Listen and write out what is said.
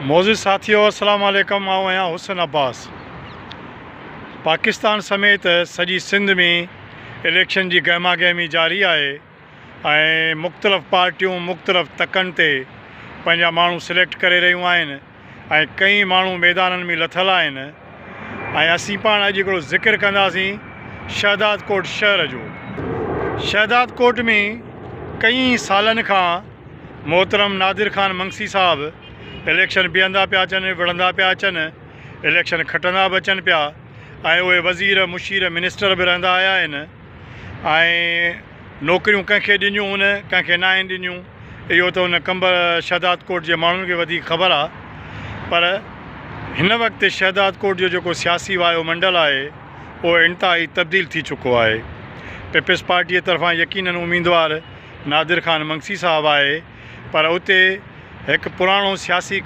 معزز ساٿيو السلام عليڪم آئون آهيان حسن عباس پاڪستان سميت سڄي سنڌ ۾ اليڪشن جي گهما گهمي جاري آهي ۽ مختلف پارٽيون مختلف تڪن تي پنهنجا ماڻهو سليڪٽ ڪري رهيون آهن ۽ ڪئين ماڻهو ميدانن ۾ لٿل آهن ۽ اسين پاڻ اڄ هڪڙو ذڪر ڪنداسين شهدادڪوٽ شهر جو. شهدادڪوٽ ۾ ڪئين سالن کان محترم نادر خان منگسي صاحب اليڪشن بيهندا پيا اچن وڙهندا پيا اچن اليڪشن کٽندا به اچن پيا ۽ اهي وزير مشير منسٽر به رهندا آيا آهن ۽ نوڪريون ڪنهن کي ڏنيون هن ڪنهن کي ناهن ڏنيون اهو ته ان قمبر شهدادڪوٽ جي ماڻهن کي وڌيڪ خبر آ پر هن وقت شهدادڪوٽ جو جيڪو سياسي وايو منڊل آهي اهو انتهائي تبديل ٿي چڪو آهي پيپلز پارٽيء طرفان يقينن اميدوار نادر خان منگسي صاحب آهي پر اتي هڪ پراڻو سياسي.